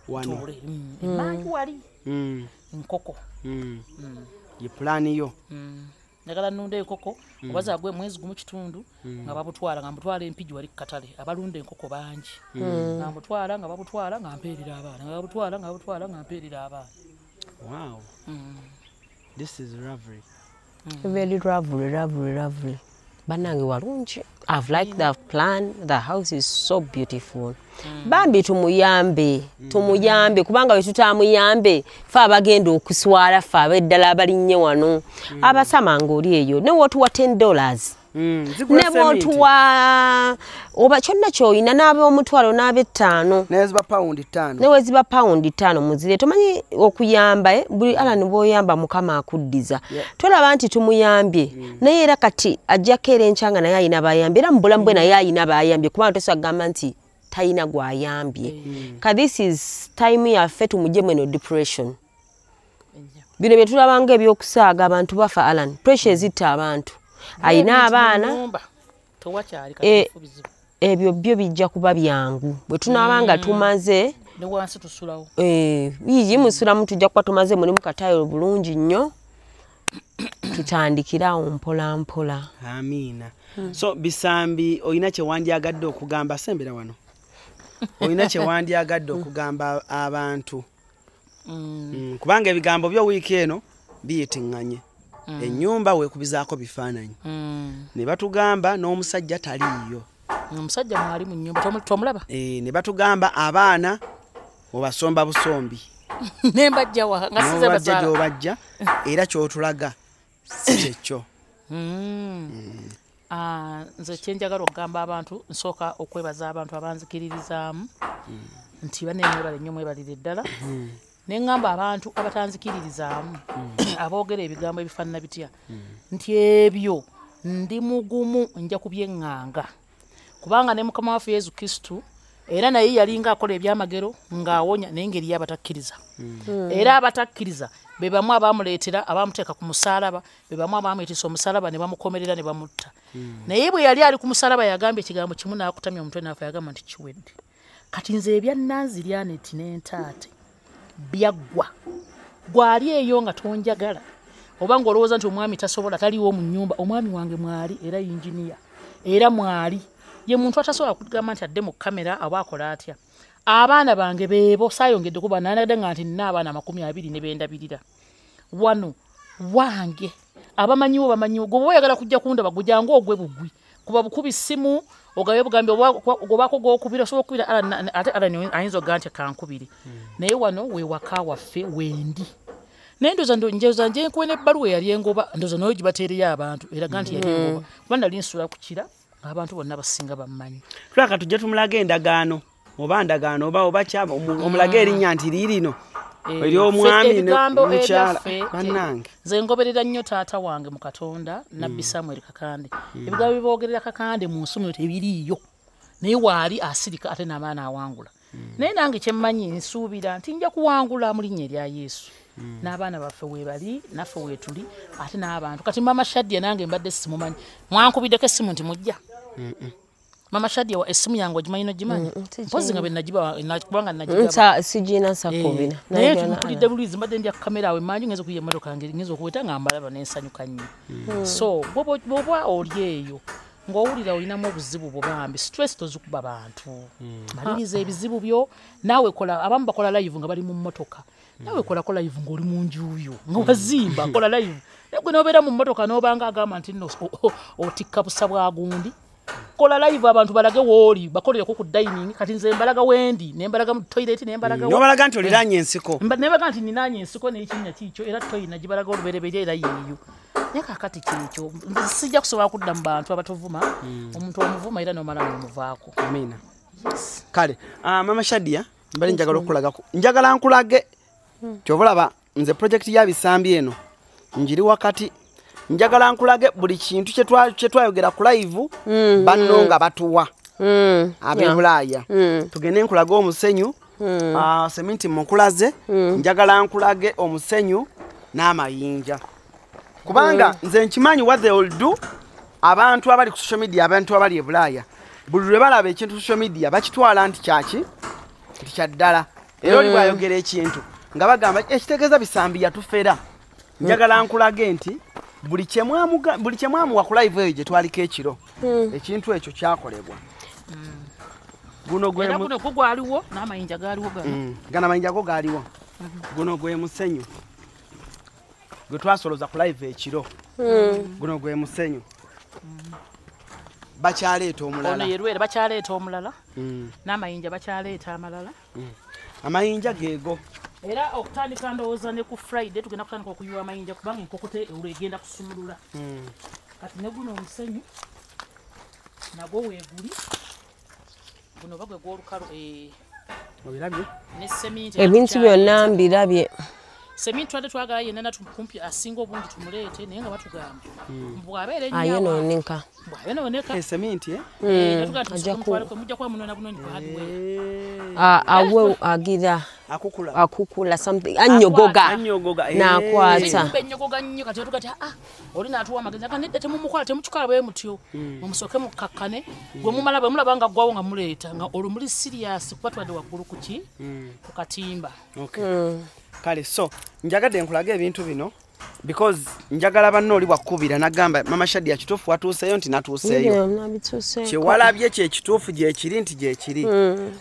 Wano. Emanju wali. Nkoko. Ye pulaani yo. Njagala nnunda enkoko oba zaagwe mwezi gumu kitundu nga babutwala nga mbutwala empigi wali ku katale abalunda enkoko bangi nga mbutwala nga babutwala nga mpeerera abaana nga babutwala nga babutwala nga mpeerera abaana. Wow. This is lovely. Very lovely, lovely, lovely. Bannange walungi. I've liked the plan. The house is so beautiful. Bambi tumuyambe, tumuyambe kubanga wetutamuyambe fe abagenda okuswala fe abeddala abalinnye wano. Abasama ng'oli eyo ne wotuwa $10. Ne wotuwa oba kyonna ky'olina n'ab'omutwalo n'ab'ettaano. Neweziba £5. Neweziba £5 muzire. Tomanyi okuyamba buli Alan bw'oyamba Mukama akuddiza. Tolaba nti tumuyambye. Naye era kati ajjako era enkyanga naye ayina bayambye era mu bulamu bwe naye ayina bayambye kubanga tosobola kugamba nti tayina gw'ayambye. Ka this is time yaffe tumuggyemu eno depression. Bino bye tulaba ng'ebyokusaaga abantu bafa Alan. Pressure ezitta abantu. Ayina abaana ebyo byo bijja kuba byangu bwe tunaaba nga tumaze yiyi musulamu tujja kuba tumaze mulimu katayo bulungi nnyo tutandikirawo mpola mpola. Amiina. So Bisambi olina kye wandyagadde okugamba sembera wano olina kye wandyagadde okugamba abantu kubanga ebigambo byo wiiki eno biyitiŋŋanye. Ennyumba weekubizaako bifaananyi. Ne batugamba n'omusajja taliiyo. Omusajja mwali mu nnyumba tomulaba? Ne batugamba abaana obasomba busombi. Ne mbajja wa nga size basala. N'obajja gy'obajja era ky'otulaga si kyekyo. Nze kye njagala okugamba abantu nsooka okwebaza abantu abanzikiririzaamu nti banne mwebale nnyo mwebalire ddala. Ne ŋŋamba abantu abatanzikiririzaamu aboogera ebigambo ebifaanana bitya nti ebyo ndi mugumu nja kubyeŋŋanga kubanga ne Mukama waffe Yesu Kristo era naye yalinga akola ebyamagero ng'awonya naye ngeri y'abatakkiriza. Era abatakkiriza be bamu abamuleetera abamuteeka ku musaalaba be bamu abamuyitisa omusaalaba ne bamukomerera ne bamutta. Naye bwe yali ali ku musaalaba yagamba ekigambo kimu n'akutamya omutwe n'afa yagamba nti kiwedde. Kati nze ebya Nanziryaneti n'entaate byaggwa. Gwali eyo nga tonjagala oba ng'olowooza nti omwami tasobola taliwo mu nnyumba. Omwami wange mwali era yinginiya era mwali ye muntu atasobola kugamba nti adde mu kamera aba akola atya. Abaana bange beebo saayongedde kuba nanadde nga nti nina abaana 20 ne bendabirira wano wange abamanyiwo bamanyiwo. Gwe oyagala kujja kundaba gujjangu ogwe bugwi kuba bukubi simu ogabe bugambi obaako gw'okubira osobola okubira ate Alan ayinza okugamba nti kankubire. Naye wano we waka waffe wendi. Naye ndoza nje nkuwe n'ebbaluwa eyali engoba ndoza nayo gibateereyo abantu eraga nti yali engoba kuba nali nsula ku kira ng'abantu bonna basinga bammanyi. Tulaka tujje tumulage endagaano oba ndagaano oba kyaba omulage erinnya nti liirino ery'omwami n'omukyala bannange. Nze ngoberera nnyo taata wange mu Katonda Nabbi Samuel Kakande. Ebigambo biboogerera Kakande mu nsomero tebiriiyo naye waali asirika ate n'amaana awangula. Naye nange kye mmanyi nsuubira nti nja kuwangula mu linnya erya Yesu. N'abaana baffe weebali naffe weetuli ate n'abantu. Kati Mama Shadia nange mbadde simumanyi mwankubiddeko essimu nti mujja. Mama Shadia wa esimu yange ogimanyi n'ogimanyi? Mpozi nga bwe nagiba kubanga nagigaba. Sigina sakubina. Naye tumpulidde bulizi mbadde ndya ku kamera awo emmanju ngenza okuyiya emmotoka yange ngenza okuweta nga mbalaba ne nsanyuka nnyo. So bw'oba oli eyo ng'owulira olinamu obuzibu bwo bambi stress tozikuba bantu. Maliriza ebizibu byo naawe kola. Abamu bakola live nga bali mu mmotoka. Naawe kolako live ng'oli mu nju yo nga wazimba kola live. Naye gwe n'obeera mu mmotoka n'obanga agamba nti nno otikka busa bwa gundi. Kola live abantu balage wooli bakolereko ku dining. Kati nze mbalaga wendi ne mbalaga mu toilet ne mbalaga n'obalaga nti oliraanye ensiko. Ne baga nti ninaanye ensiko n'ekinnya kiikyo era toyi nagibalaga olubereberye era yeeyo. Naye kaakati kyekyo nze sijja kusobola kudda mu bantu abatuvuma. Omuntu omuvuma era n'omala n'omuvaako. Amiina. Kale Mama Shadia mbali njagala okulagako njagala nkulage kyova olaba nze project ya Bisambi eno njiri wakati njagala nkulage buli kintu kye twayogera ku live banno nga batuwa ab'e Bulaaya. Tugende nkulage omusenyu seminti mukulaze njagala nkulage omusenyu n'amayinja kubanga nze nkimanyi what they will do. Abantu abali ku social media abantu abali e Bulaaya buli lwe balaba ekintu social media bakitwala nti kyaki nti kya ddala era oli bw'ayogera ekintu nga bagamba ekitegeeza Bisambi yatufera. Njagala nkulage nti buli kye mwamuwa ku live eyo gye twaliko ekiro ekintu ekyo kyakolebwa. Guno gwe guno gwo gwaliwo n'amayinja gaaliwo gano. Gano amayinja go gaaliwo. Guno gwe musenyu gwe twasoloza ku live ekiro. Guno gwe musenyu. Bakyaleeta omulala. Ono yerwera bakyaleeta omulala. N'amayinja bakyaleeta amalala. Amayinja geego. Era okutandika ndowooza ne ku Friday tugenda kutandika okuyiwa amayinja kubanga enkoko olwo egenda kusumulula. Kati ne guno omusenyu nagwo weeguli. Guno bagwe gw'olukalo Obirabye? Ne seminti. Ebintu byonna mbirabye. Seminti twadde twagala yenna natukumpi asinga obungi tumuleete naye nga batugamba. Bw'abeera ennyo ayonooneka. Bw'ayonooneka. Seminti mujja kuba munoona bunonyi ku hardware. Awe agira akukula. Akukula something anyogoga. N'akwata. Ennyogoga nnyo kati batuga nti oli n'atuwa amagezi aga nedda temumukola temukikola bwe mutyo. Mumusooke mukkakkane gwe mumala bwe mulaba nga ggwawo nga muleeta nga olwo muli serious kuba twadde waggulu ku ki? Ku katimba. Okay. Kale so njagadde nkulaga ebintu bino because njagala banno oli bwakubira nagamba Mama Shadia kituufu watuuseeyo nti natuuseeyo. Kyewalabye kye kituufu gye kiri nti gye kiri.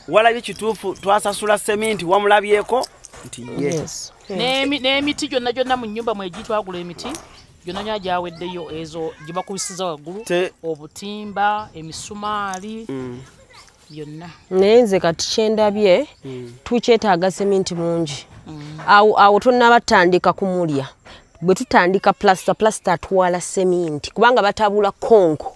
Walabye kituufu twasasula seminti wamulabyeko nti ye. N'emiti gyonna gyonna mu nnyumba mwegi twagula emiti gyonna nya gyaweddeyo ezo gye bakubisiza waggulu obutimba emisumaali byonna. Naye nze kati kyendabye tukyetaaga seminti mungi. Awo tonnabatandika kumulya. Bwe tutandika plaster atwala seminti kubanga batabula konko.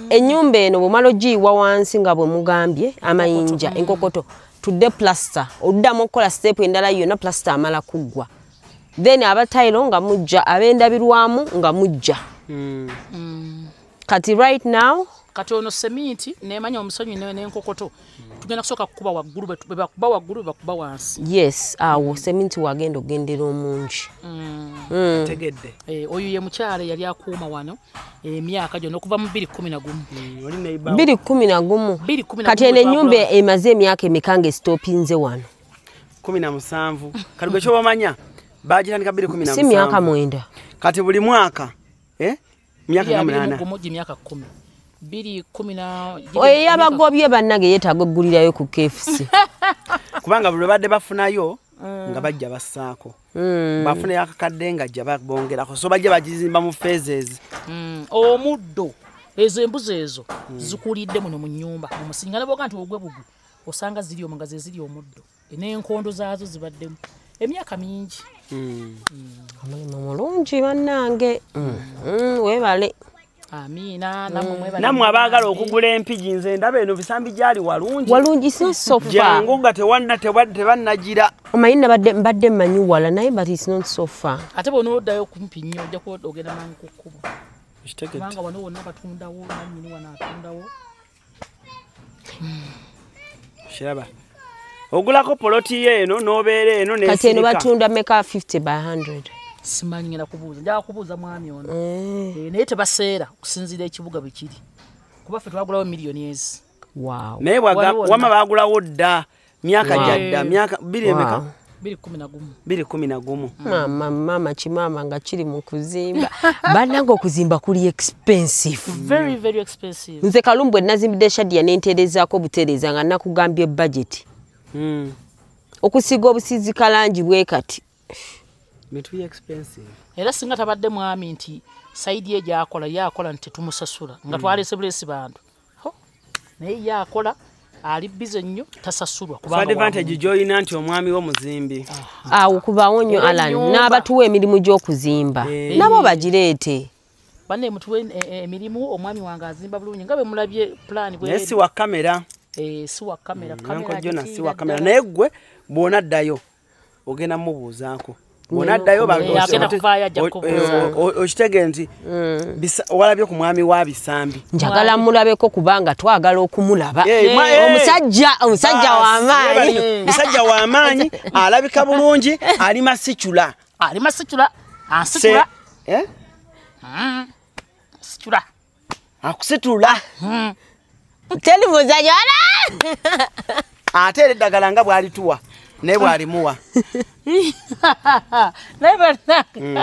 Ennyumba eno bw'omala ogiyiwa wansi nga bwe mugambye amayinja enkokoto tudde plaster oddamu okukola step endala yonna plaster amala kuggwa. Then abatayiro nga mujja ab'endabirwamu nga mujja. Kati right now kati ono seminti nemanya omusonyi n'enkokoto tugenda kusooka kukuba waggulu bwe bakuba waggulu bakuba wansi. Yes, awo seminti wagenda ogendera omungi. Tegedde. Oyo ye mukyala yali akuuma wano emyaka gyonna okuva mu 2011. 2011. Kati eno ennyumba emaze emyaka emeka nga esitopinze wano? 17. Kati gwe ky'obamanya bagitandika 2017. Si myaka 9. Kati buli mwaka myaka 8. Myaka 10. 2010 oyo yabagobye bannange yeetaaga oggulirayo ku KFC. Kubanga buli badde bafunayo nga bajja bassaako. Bafunayo akakadde nga jja babongerako so bajja bagizimba mu phases. Omuddo ezo embuzi ezo zikulidde muno mu nnyumba mu musinga naboga nti ogwe bugu osanga ziri omwo nga ze ziri omuddo n'enkondo zaazo zibaddemu emyaka mingi. Omulimu mulungi bannange. Weebale. Amina namwe namwe abaagala okugula empigi nze ndaba eno bisambi gyali walungi. Walungi si so far. Jangu nga tebannagira. Omanyi mbadde mmanyi wala naye but it's not so far. Ate bw'onooddayo kumpi nnyo ojja kuba ogenda mangu ku kkubo. Kubanga wano wonna batundawo nannyini wano atundawo. Kiraba. Ogulako poloti ye eno n'obeera eno n'esirika. Kati eno batunda meka 50 by 100. Simanyi ngenda kubuuza njagala kubuuza mwami ono. Naye tebaseera okusinziira ekibuga bwe kiri kuba ffe twagulawo miliyoni ezi. Wow. Naye wama baagulawo dda myaka gyadda myaka 2 emeka? 2011. 2011. Mama mama kimama nga kiri mu kuzimba. Bannange okuzimba kuli expensive. Very very expensive. Nze Kalumbwe nazimbidde Shadia nenterezaako butereeza nga nakugambye budget. Okusiga obusizi kalangi bwe kati. Bintu expensive. Era singa tabadde mwami nti saidi ye gyakola yakola nti tumusasula nga twalese bulesi bantu. Naye yakola ali busy nnyo tasasulwa kubanga advantage joyina nti omwami wo muzimbi. Awo kubaawo nnyo Alan n'abatuwa emirimu gy'okuzimba nabo bagireete. Banne mutuwe emirimu omwami wange azimba bulungi nga bwe mulabye plan bwe. Naye si wa kamera. Si wa kamera kamera. Jona si wa kamera naye gwe bw'onaddayo ogenda mubuuzaako. Bw'onaddayo okitege nti walabye ku mwami wa Bisambi. Njagala mulabeko kubanga twagala okumulaba. Omusajja w'amaanyi. Musajja w'amaanyi alabika bulungi ali masicula. Ali masicula. Asitula. Situla. Akusitula. Teri muzanyo ala. Ate era eddagala nga bw'alituwa naye bw'alimuwa.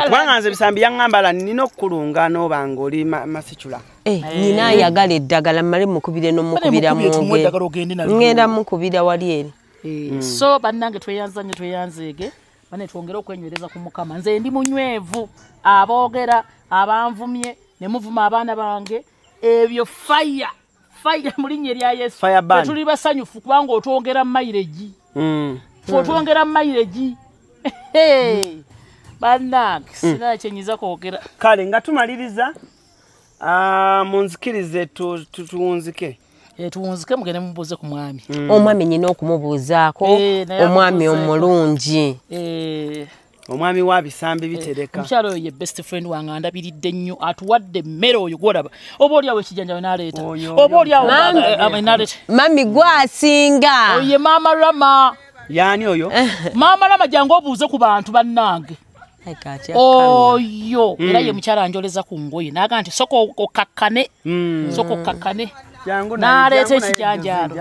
Kubanga nze Bisambi yaŋŋamba nina okukulunga n'oba ng'oli masicula. Nina ayagala eddagala mmale mukubire n'omukubira mwonge. Ngenda mukubira wali eri. So bannange tweyanza nnyo tweyanzeege banne twongere okwenywereza ku Mukama. Nze ndi munywevu aboogera abanvumye ne muvuma abaana bange. Ebyo fire fire mu linnya erya Yesu. Tuli basanyufu kubanga otwongera mileage. Otwongera mileage. Bannange sina kyenyiza kwogera. Kale nga tumaliriza munzikirize tuwunzike. Tuwunzike mugende mubuuze ku mwami. Omwami nyina okumubuuzaako omwami omulungi. Omwami wa bisambi bitereka. Omukyala oyo ye best friend wange andabiridde nnyo atuwadde emmere oyo gw'olaba. Oba oli awo ekijanjaalo n'aleeta. Oba oli awo n'aleeta. Mami gw'asinga. Oyo ye Maama Rama. Yaani oyo? Maama Rama jangu obuuze ku bantu bannange. Oyo era ye mukyala anjoleza ku ngoye n'agamba nti sooka okakkane. Sooka okakkane. N'aleeta ekijanjaalo.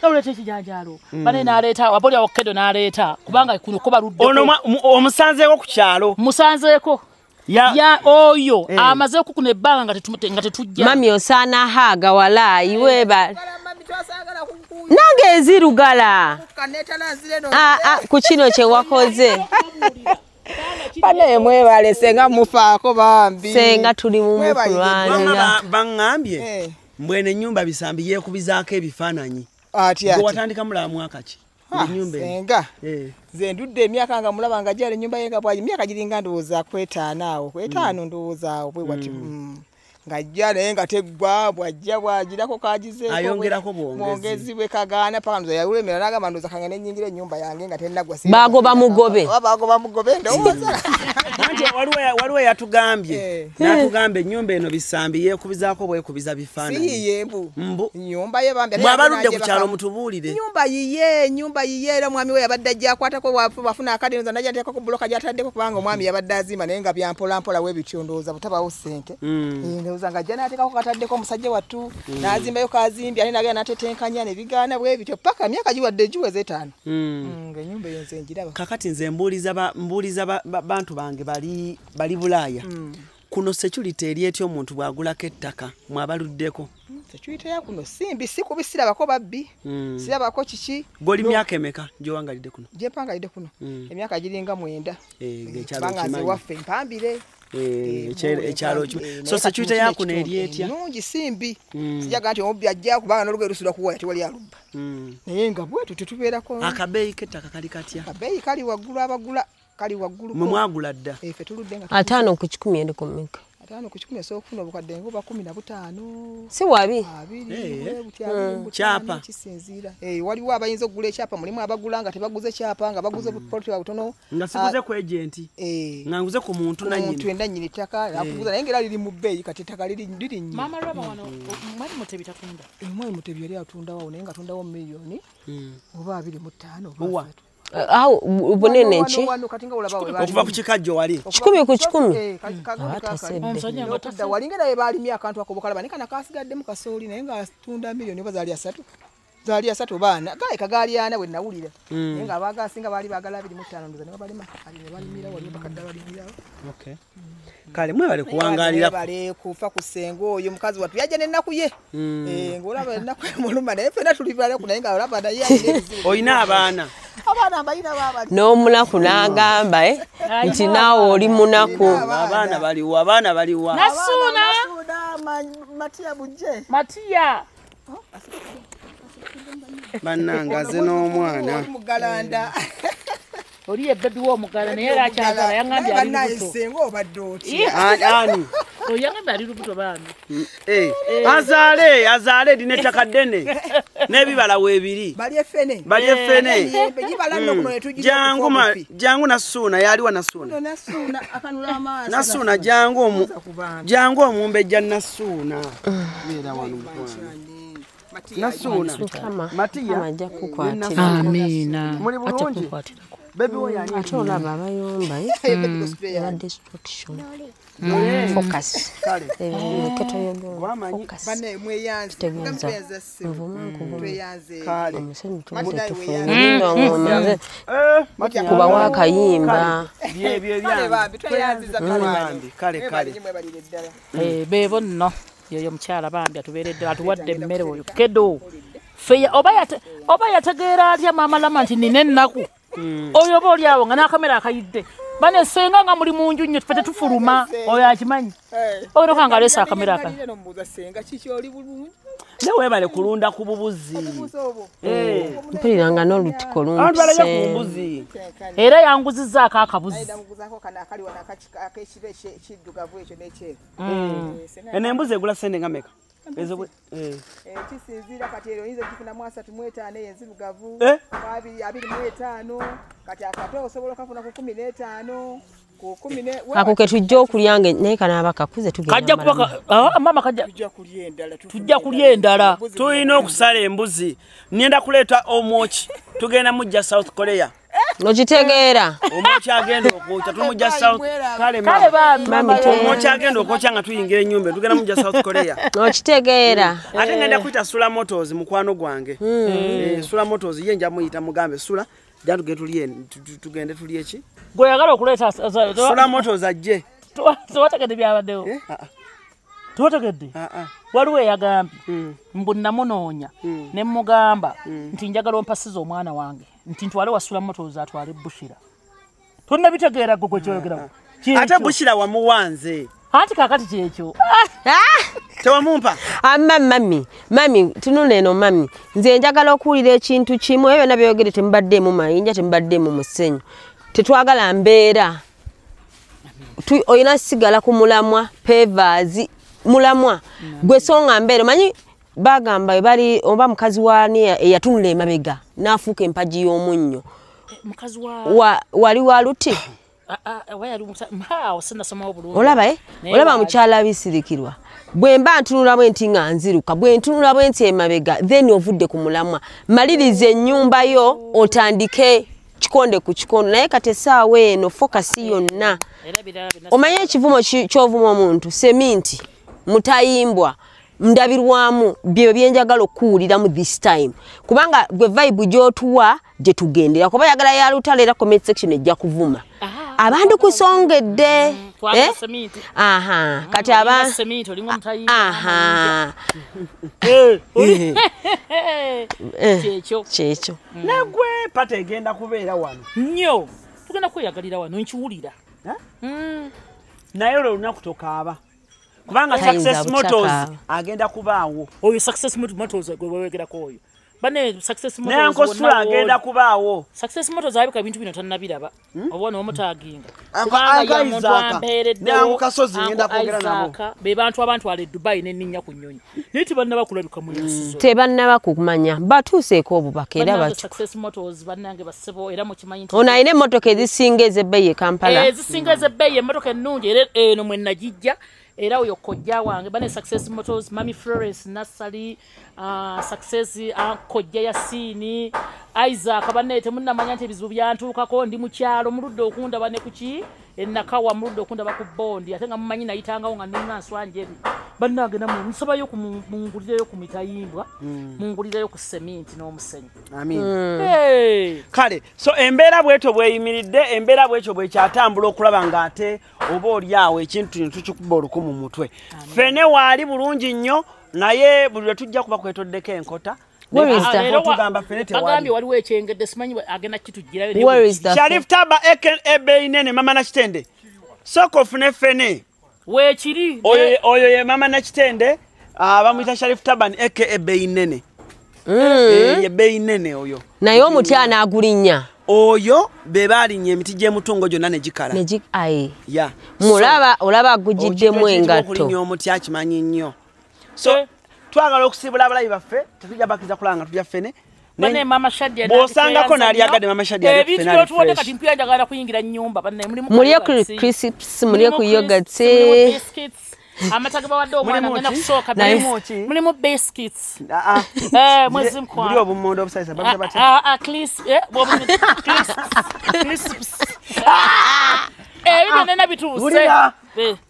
N'aleeta ekijanjaalo. Bane n'aleeta aboli awo kedo n'aleeta kubanga kuno ko baludde. Ono omusanzeeko ku kyalo. Musanzeeko. Ya oyo amaze okukuna ebbanga nga tetujja. Mami osaana haaga walaayi weebale. Nange ezirugala. Ku kino kye wakoze. Bane mwebale senga mufaako bambi. Senga tuli mu mukulwanira. Baŋŋambye mbwene ennyumba bisambi yeekubizaako ebifaananyi. Atya ati. Watandika mulaba mwaka ki? Ennyumba eno. Senga. Nze ndudde emyaka nga mulaba nga gyali ennyumba ye nga bwagi emyaka giringa ndowooza 50 awo. 50 ndowooza awo bwe wati. Ngajja naye nga teggwa bwajja bwagirako kagizeeko. Ayongerako bwongezi. Bwe kagaana paka ndoza yalulemera n'agamba ndoza kange nennyingira ennyumba yange nga tennaggwa. Bagoba mugobe. Bagoba mugobe ndowooza. Anti waliwo yatugambye. N'atugamba ennyumba eno bisambi yeekubizaako bwekubiza bifaananyi. Si yiye mbu. Mbu. Nnyumba ye bambi. Mwabaludde ku kyalo mutubuulire. Nnyumba yiye era omwami we yabadde ajja akwatako wafuna akadde ndoza najja nteekako ku buloka gy'ataddeko kubanga omwami yabadde azimba naye nga bya mpola mpola we bityo ndowooza butabawo ssente. Ndowooza nga ajja n'ateekako kataddeko omusajja wattu n'azimbayo kazimbye ate n'agenda n'atetenkanya ne bigaana bwe bityo paka emyaka giwadde giweze 5. Ng'ennyumba eyo nze ngiraba. Kakati nze mbuuliza bantu bange bali Bulaaya. Kuno security eri etya omuntu bw'agulako ettaka mwabaluddeko? Security ya kuno simbi sikubi sirabako babbi. Sirabako kiki. Goli myaka emeka gy'owangalidde kuno? Gye mpangalidde kuno. Emyaka giringa 9. Ng'ekyalo kimanyi. Nze waffe mpambire. Ekyalo kimanyi. So security ya kuno eri etya? Nnungi simbi. Sijaga nti omubbi ajja kubanga n'olugoye lusula kuwaya tewali alubba. Naye nga bwetu tetubeerako. Akabeeyi k'ettaka kali katya? Akabeeyi kali waggulu abagula. Kali waggulu. Mwe mwagula dda. Ffe tuludde nga 5 ku 1 eri ku mmeka? 5 ku 1 osobola okufuna obukadde ng'oba 15. Si wabi. 20 Kyapa. Kisinziira. Waliwo abayinza okugula ekyapa mulimu abagula nga tebaguze kyapa nga baguze poloti butono. Nga siguze ku agenti. Nga nguze ku muntu nannyini. Omuntu nannyini ttaka akuguza naye ng'era liri mu bbeeyi kati ettaka liri nnyo. Maama Rama wano mwali Mutebi tatunda. Mwali Mutebi yali atundawo naye nga atundawo miliyoni oba 25 oba 30. Awo bunene nki? Okuva ku kikajjo wali. 1 ku 1. Walinga naye baalimye akantu ako bukalaba naye kana kasigaddemu kasooli naye ng'atunda miliyoni oba zaali 3. Zaali 3 baana. Gaali kagaali ana bwe nawulira. Naye ng'abaagasinga baali baagala 25 ndowooza ne babalima. Ne balimira wali bakadde balimirawo. Okay. Kale mwebale kuwangalira. Mwebale kufa ku ssenga oyo mukazi wattu yajja n'ennaku ye. Ng'olaba ennaku emuluma naye ffenna tuli balaku naye ng'olaba naye alina ebizibu. Olina abaana. Abaana mbalina baabali. N'omunaku n'agamba nti naawe oli munaku. Abaana baliwa, abaana baliwa. Nasuuna. Matiya bujje. Matiya. Bannange aze n'omwana. Oli mugalanda. Oli ye bebi w'omugala naye era akyagala yangambye ali lubuto. Senga obadde otya? Ani? Oyo yangambye ali lubuto bambi. Azaale lina ettaka ddene n'ebibala weebiri. Bali effene. Bali effene. Gibala nno kuno ne tugira okufa. Jangu Nasuuna yaliwa Nasuuna. Nasuuna akanula amaaso. Nasuuna jangu omumbejja Nasuuna. Beera wano mukwano. Nasuuna. Matiya. Ajja kukwatira. Amiina. Muli bulungi. Baby oyo ani? Ate olaba abayomba eba destruction. Focus. Kale. Focus. Banne mweyanze. Kitegeeza. Nvuma nkuvuma. Kale. Omusajja tubuze tufunye. Kubawo akayimba. Byebyo Kale bambi tweyanziza bambi. Kale kale. Beebo nno. Yoyo mukyala bambi atubeeredde atuwadde emmere oyo kedo. Feya oba yategeera atya Maama Rama nti nina ennaku. Oyo oba oli awo nga n'akamera akayidde. Bane senga nga muli mu nju nnyo ffe tetufuluma oyo akimanyi. Oyo nga aleese akamera aka. Ne weebale kulunda ku bubuzi. Mpulira nga n'olutiko Abantu balabye ku mbuzi. Era yanguzizzaako akabuzi. Eno embuzi egula ssente nga mmeka? Kisinziira kati ero oyinza okugifunamu 35 enzirugavu, 25 kati akato osobola okafuna ku 15 ku 10. Ako ke tujja okulya naye kanaaba kakuze tugenda. Kajja kuba mama kajja tujja kulya endala. Tulina okusala embuzi. Ngenda kuleeta omwoki. Tugenda mujja South Korea. Okitegeera. Omwoki agenda okwokya tumujja South kale mama. Omwoki agenda okwokya nga tuyingira ennyumba tugenda mujja South Korea. Okitegeera. Ate ngenda kuyita Sula Motors mukwano gwange. Sula Motors ye nja muyita mugambe Sula tugende tulye ki? Gwe yagala okuleeta Sula Motors ajje. Tewategedde byabaddewo. Tewategedde? Waliwo eyagambye mbu namunoonya ne mugamba nti njagala ompasize omwana wange nti ntwale wa Sula Motors atwale Bushira. Tonnabitegeera gwe gwe kyoyogerawo. Ate Bushira wamuwanze. Anti kaakati kyekyo. Tewamumpa. Amma mami, mami tunula eno mami. Nze njagala okuwulira ekintu kimu ebyo byonna by'oyogedde temubaddeemu mayinja temubaddeemu musenyu. Tetwagala mbeera. Olina sigala ku mulamwa pavers mulamwa gwe songa mbeera omanyi bagamba bali oba mukazi waani eyatunula emabega n'afuuka empagi y'omunnyo. Mukazi wa wali wa luti. Olaba olaba mukyala bisirikirwa bwe mba ntunula bwe nti nga nziruka bwe ntunula bwe nti emabega then ovudde ku mulamwa maliriza ennyumba yo otandike kikonde ku kikondo naye kati essaawa eno focus yonna omanye ekivumo ky'ovuma omuntu seminti mutayimbwa ndabirwamu bye byenjagala okuwuliramu this time kubanga gwe vibe gy'otuwa gye tugendera kuba yagala ya lutalo era comment section ejja kuvuma abantu kusongedde aha kati aba aha kyekyo nagwe pata egenda kubeera wano nnyo tugenda kweyagalira wano nkiwulira naye olwo olunaku tokaaba kubanga Success Motors agenda kubaawo. Oyo Success Motors gwe wewegerako oyo. Bane Success Motors naye Sula agenda kubaawo. Success Motors alabika ebintu bino tannabiraba. Oba n'omutaginga. Kubanga ye muntu ampeereddewo. Nangu Kasozi ngenda kwogera nabo. Be bantu abantwala e Dubai ne nninnya ku nnyonyi. Naye tebannaba kulabika mu nsi zo. Tebannaba kumanya. Batuuseeko obubaka era batu. Success Motors bannange bassebo era mukimanyi nti ono alina emmotoka ezisinga ez'ebbeeyi e Kampala. Ezisinga ez'ebbeeyi emmotoka ennungi era eno mwe nagijja. Era oyo kojja wange bane Success Motors Mami Florence Nassali Success kojja Yasini Isaac bane temunnamanya nti ebizibu byantuukako ndi mu kyalo muludde okundaba ne kuki enakawa muludde okundaba ku bondi ate nga mumanyi nayitangawo nga ninga nswanjebi bannange nammwe nsabayo mungulireyo ku mitayimbwa mungulireyo ku seminti n'omusenyu. Amin. Kale so embeera bwetyo bweyimiridde embeera bwekyo bwekyatambula okulaba ng'ate oba oli awo ekintu kino tukikuba oluku mu mutwe. Ffene waali bulungi nnyo naye buli lwe tujja kuba kwetoddeko enkota. Bagambye waliwo ekyengedde simanyi agenda kitugirayo. Sharif Taba aka Mama Nakitende. Sooka ofune ffene. Weekiri. Oyo ye Mama Nakitende bamuyita Sharif Taba aka Beinene. Ye Beinene oyo. Naye omuti anaagulinnya. Oyo be balinnya emiti gy'emutungo gyonna ne gikala. Ya. Mulaba olaba agugiddemu engatto. Okulinnya omuti akimanyi nnyo. So twagala okusiibula abalabi baffe tetujja bakkiriza kulaba nga tulya ffene. Bane Mama Shadia bw'osangako n'alyagadde Mama Shadia alya ffene ali fresh. Kati mpya njagala kuyingira nnyumba banne mulimu mulye crisps mulye ku yogurt biscuits amata gabawadde omwana agenda kusooka mulimu biscuits mwezi mukwa buli obumondo obusaisa babita batya crisps ebyo byonna bituuse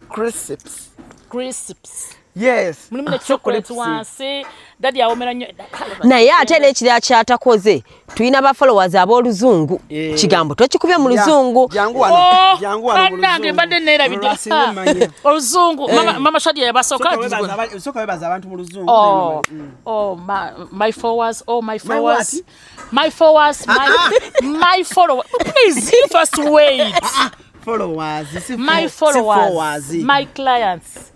crisps crisps Yes. Mulimu ne chocolate wansi. Daddy awomera nnyo. Naye ate n'ekirala kyatakoze, tulina ba followers ab'oluzungu. Kigambo tokikubye mu luzungu. Jangu wano. Jangu wano mu luzungu. Bannange mbadde neerabidde. Oluzungu. Mama Shadia yabasooka. Sooka weebaza abantu mu luzungu. Oh, my followers, oh my followers. My followers, my followers. Please, first wait. Followers, my followers, my clients.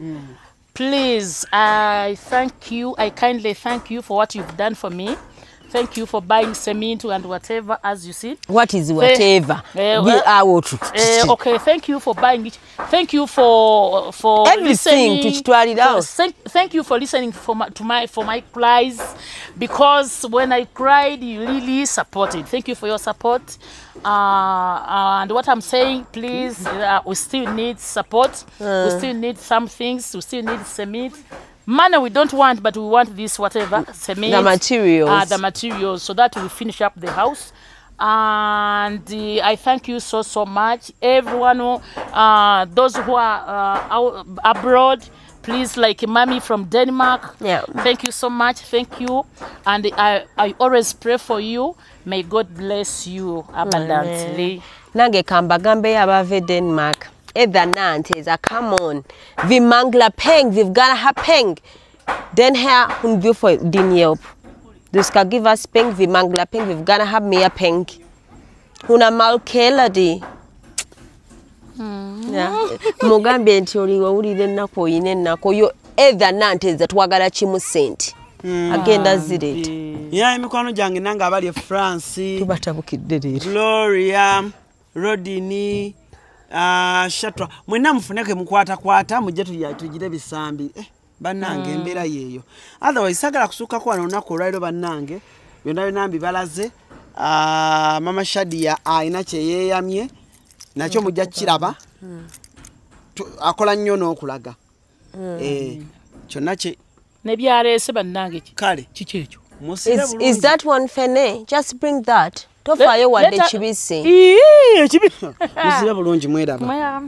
Please, I thank you. I kindly thank you for what you've done for me. Thank you for buying cement and whatever, as you see. What is whatever? Okay, thank you for buying it. Thank you for everything. Thank you for listening for my cries, because when I cried, you really supported. Thank you for your support. And what I'm saying, please, we still need support. We still need some things. We still need cement. Money we don't want, but we want this whatever cement, the materials, the materials, so that we finish up the house. And I thank you so much, everyone. Who, those who are out abroad, please, like mommy from Denmark. Yeah. Thank you so much. Thank you, and I always pray for you. May God bless you abundantly. Nange kambagambe abave Denmark. Either Nantes, come on. Vi mangler penge, vi vil gerne have penge. Den her, hun vil få din hjælp. Du skal give os penge, vi mangler penge, vi vil gerne have mere penge. Hun er meget kælerdig. Yeah. Mugambye nti oli wawulira ennaku oyina ennaku yo. Either Nantes twagala kimu sente. Agenda zireeta. Yeah, emikwano gyange nange abali e France. Tubatabukidde leero. Gloria, Rodini, Shatwa mwenna mufuneke mukwata kwata mujje tugire bisambi. Bannange embeera yeeyo. Otherwise sagala kusukkako wano olunaku olwaliro bannange byonna byonna mbibalaze. Mama Shadia alina kye yeeyamye nakyo mujja kiraba. Akola nnyo n'okulaga. Kyonna kye nebyaleese bannange kale kiki ekyo. Is that one fene? Just bring that. Tofaayo wadde kibisi. Musire bulungi mweraba.